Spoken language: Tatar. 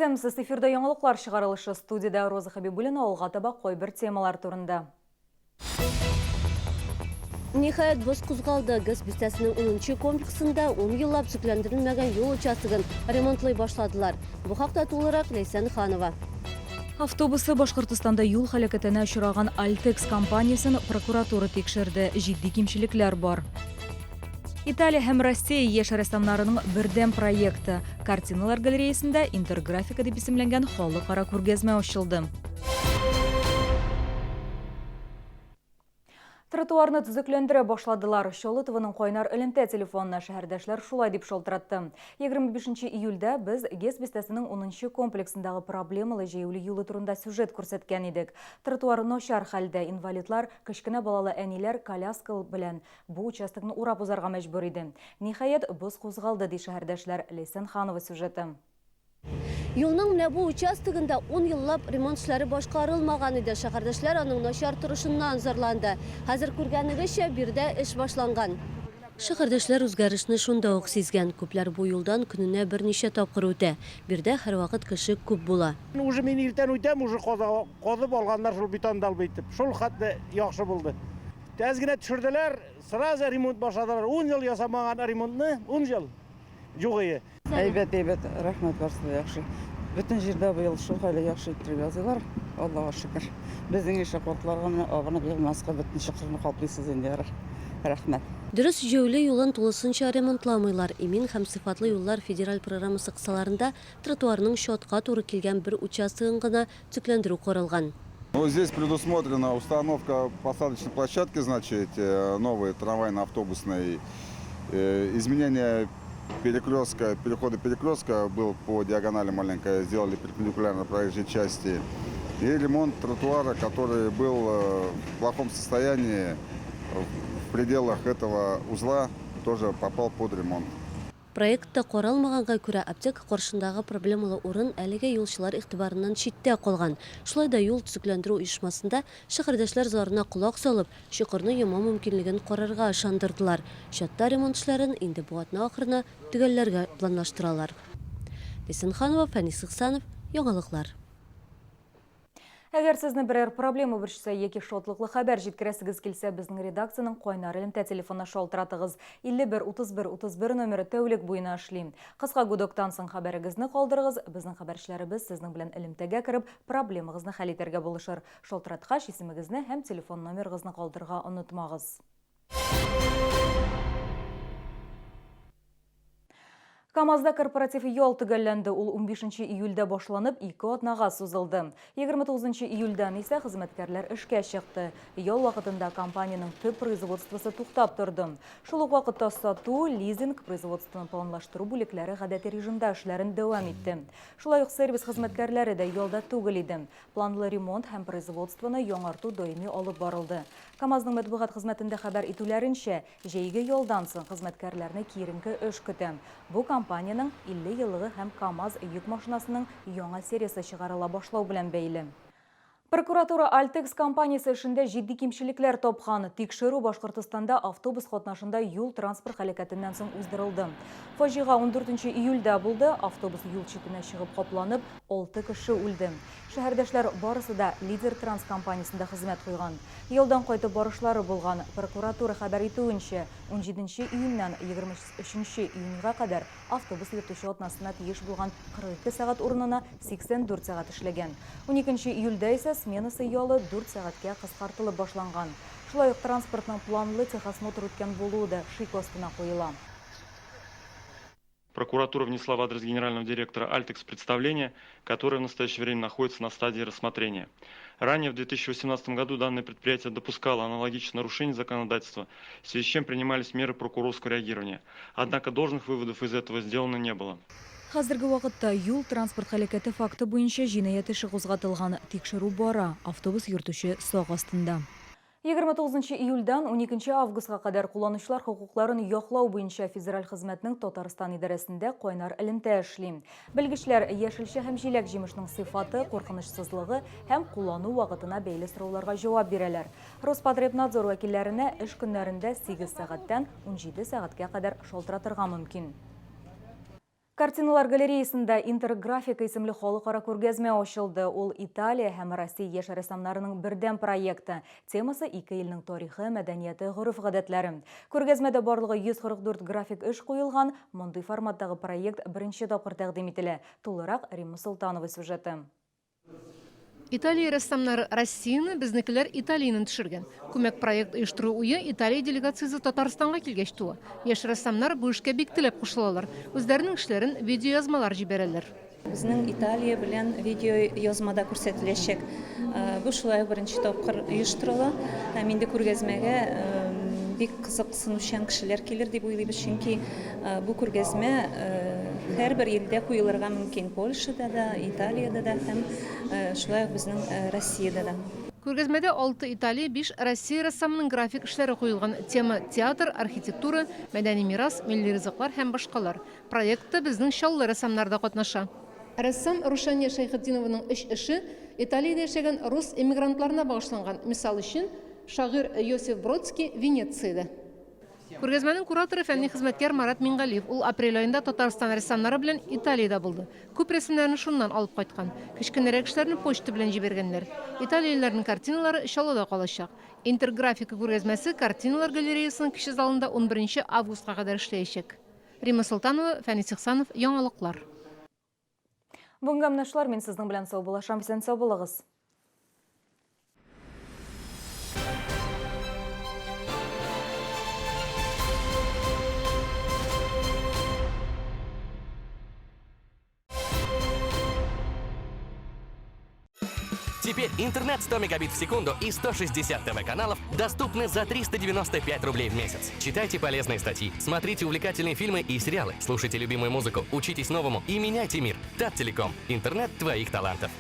Исәнмесез, эфирда яңалыклар чыгарылышы. Студиядә Роза Хәбибуллина алга таба кайбер темалар турында. Ниһаять, боз кузгалды. ГЭС бистәсенең унынчы комплексында ун еллап төзекләндерелмәгән юл участогын ремонтлый башладылар. Бу хакта тулырак Ләйсән Ханова. Автобусы Башкортостанда юл һәлакәтенә очраган Альтекс компаниясен прокуратура тикшерде, җитди кимчелекләр бар. Италия һәм Россия яшь рәссамнарының бердәм проекты, Картиналар галереясендә Интерграфика дип исемләнгән халыкара күргәзмә ачылды. Тротуарны төзекләндерә башладылар. Чаллы-ТВның кайнар элемтә телефонына шәһәрдәшләр шулай дип шалтыратты. 25 июльдә без ГЭС бистәсенең унынчы комплексындагы проблемалы җәяүле юлы турында сюжет күрсәткән идек. Тротуар начар хәлдә, инвалидлар, кечкенә балалы әниләр коляска белән бу участокны урап узарга мәҗбүр иде. Ниһаять, боз кузгалды, ди шәһәрдәшләр. Ләйсән Ханова сюжеты. Юлның менә бу участогында ун еллап ремонт эшләре башкарылмаган иде. Шәһәрдәшләр аның начар торышыннан зарланды. Хәзер күргәнегезчә, биредә эш башланган. Шәһәрдәшләр үзгәрешне шунда ук сизгән. Күпләр бу юлдан көненә берничә тапкыр үтә. Биредә һәрвакыт кеше күп була. Уже мин иртән үтәм, уже казып алганнар шул бетон долбы итеп. Шул хәтле яхшы булды. Әз генә төшерделәр, сразу ремонт башладылар. Ун ел ясамаган ремонтны, ун ел юк ие. Әйбәт, әйбәт, рәхмәт, барысы да яхшы. Бөтен җирдә быел шул хәле яхшы иттереп языйлар, Аллага шөкер. Безнең ише картларга менә абынып егылмаска бөтен чокырны каплыйсыз инде, ярар. Рәхмәт. Дөрес, җәяүле юлын тулысынча ремонтламыйлар. Имин һәм сыйфатлы юллар федераль программасы кысаларында тротуарның чатка туры килгән бер участогын гына төзекләндерү каралган. Ну, здесь предусмотрена установка посадочной площадки, значит, новой трамвайно-автобусной, изменение перекрестка, перехода перекрестка был по диагонали маленькая, сделали перпендикулярно проезжей части. И ремонт тротуара, который был в плохом состоянии, в пределах этого узла, тоже попал под ремонт. Проектта каралмаганга күрә, аптека каршындагы проблемалы урын әлегә юлчылар игътибарыннан читтә калган. Шулай да юл төзекләндерү оешмасында шәһәрдәшләр зарына колак салып, чокырны ямау мөмкинлеген карарга ышандырдылар. Чатта ремонт эшләрен инде бу атна ахырына төгәлләргә планлаштыралар. Ләйсән Ханова, Фәнис Ихсанов, Яңалыклар. Әгәр сезне берәр проблема борчыса яки шатлыклы хәбәр җиткерәсегез килсә, безнең редакциянең кайнар элемтә телефонына шалтыратыгыз. 51 31 31 номеры тәүлек буена эшли. Кыска гудоктан соң хәбәрегезне калдырыгыз, безнең хәбәрчеләребез сезнең белән элемтәгә кереп, проблемагызны хәл итәргә булышыр. Шалтыраткач, исемегезне һәм телефон номерыгызны калдырырга онытмагыз. КАМАЗда корпоратив ял төгәлләнде. Ул 15 июльдә башланып, ике атнага сузылды. 29 июльдән исә хезмәткәрләр эшкә чыкты. Ял вакытында компаниянең төп производствосы туктап торды. Шул ук вакытта сату, лизинг, производствоны планлаштыру бүлекләре гадәти режимда эшләрен дәвам итте. Шулай ук сервис хезмәткәрләре дә ялда түгел иде. Планлы ремонт һәм производствоны яңарту даими алып барылды. КАМАЗның матбугат хезмәтендә хәбәр итүләренчә, Җәйге ялдан соң хезмәткәрләрне киеренке эш көтә. Бу компаниянең 50 еллыгы һәм КАМАЗ йөк машинасының яңа сериясе чыгарыла башлау белән бәйле. Прокуратура Альтекс компаниясе эшендә җитди кимчелекләр тапкан. Тикшерү Башкортостанда автобус катнашында юл-транспорт һәлакәтеннән соң уздырылды. Фаҗига ундүртенче июльдә булды, автобус юл читенә чыгып капланып, алты кеше үлде. Шәһәрдәшләр барысы да Лидер Транс компаниясендә хезмәт куйган. Ялдан кайтып барышлары булган. Прокуратура хәбәр итүенчә, унҗиденче июньнән 23 июньгә кадәр автобус йөртүче атнасына тиеш булган 42 сәгать урынына 84 сәгать эшләгән. Уникенче июльдә исә сменасы ялы дүрт сәгатькә кыскартылып башланган. Шулай ук транспортның планлы техосмотр үткән булуы да шик астына куела. Прокуратура внесла в адрес генерального директора Альтекс представление, которое в настоящее время находится на стадии рассмотрения. Ранее в 2018 году данное предприятие допускало аналогичное нарушение законодательства, в связи с чем принимались меры прокурорского реагирования. Однако должных выводов из этого сделано не было. Хәзерге вакытта юл-транспорт һәлакәте факты буенча җинаять эше кузгатылган, тикшерү бара, автобус йөртүче сак астында. 29 июльдән 12 августка кадәр кулланучылар хокукларын яклау буенча федераль хезмәтнең Татарстан идарәсендә кайнар элемтә эшли. Белгечләр яшелчә һәм җиләк-җимешнең сыйфаты, куркынычсызлыгы һәм куллану вакытына бәйле сорауларга җавап бирәләр. Роспотребнадзор вәкилләренә эш көннәрендә 8 сәгатьтән 17 сәгатькә кадәр шалтыратырга мөмкин. Картиналар галереясында Интерграфика исемле халыкара күргәзмә ачылды. Ул Италия һәм Россия яшь рәссамнарының бердәм проекты. Темасы ике илнең тарихы, мәдәнияте, гореф-гадәтләре. Күргәзмәдә барлыгы 144 график эш куелган. Мондый форматтагы проект беренче тапкыр тәкъдим ителә. Тулырак Римма Солтанова сюжеты. Италия рәссамнары Россияне, безнекеләр Италияне төшергән. Күмәк проект оештыру уе Италия делегациясе Татарстанга килгәч туа. Яшь рәссамнар бу эшкә бик теләп кушылалар. Үзләренең эшләрен видеоязмалар җибәрәләр. Безнең Италия белән видеоязмада күрсәтеләчәк. Бу шулай ук беренче тапкыр оештырыла. Һәм инде күргәзмәгә бик кызыксынучан кешеләр килер дип уйлыйбыз, чөнки бу күргәзмә һәрбер илдә куелырга мөмкин, Польшада да, Италиядә дә һәм шулай ук безнең Россиядә дә. Күргәзмәдә алты Италия, биш Россия рәссамының график эшләре куелган. Тема, театр, архитектура, мәдәни мирас, милли ризыклар һәм башкалар. Проектта безнең Чаллы рәссамнары да катнаша. Рәссам Рушания Шәйхетдинованың өч эше Италиядә яшәгән рус эмигрантларына багышланган. Мисал өчен, шагыйрь Йосиф Бродский Венециядә. Күргәзмәнең кураторы фәнни хезмәткәр Марат Мингалиев. Ул апрель аенда Татарстан рәссамнары белән Италиядә булды. Күп рәсемнәрне шуннан алып кайткан. Кечкенәрәк эшләрне почта белән җибәргәннәр. Италиялеләрнең картиналары Чаллыда калачак. Интерграфика күргәзмәсе картиналар галереясының кече залында унберенче августка кадәр эшләячәк. Римма Солтанова, Фәнис Ихсанов, Яңалыклар. Бүгенгә менә шулар, мин сезнең белән саубуллашам, исән-сау булыгыз. Теперь интернет 100 мегабит в секунду и 160 ТВ-каналов доступны за 395 рублей в месяц. Читайте полезные статьи, смотрите увлекательные фильмы и сериалы, слушайте любимую музыку, учитесь новому и меняйте мир. Таттелеком. Интернет твоих талантов.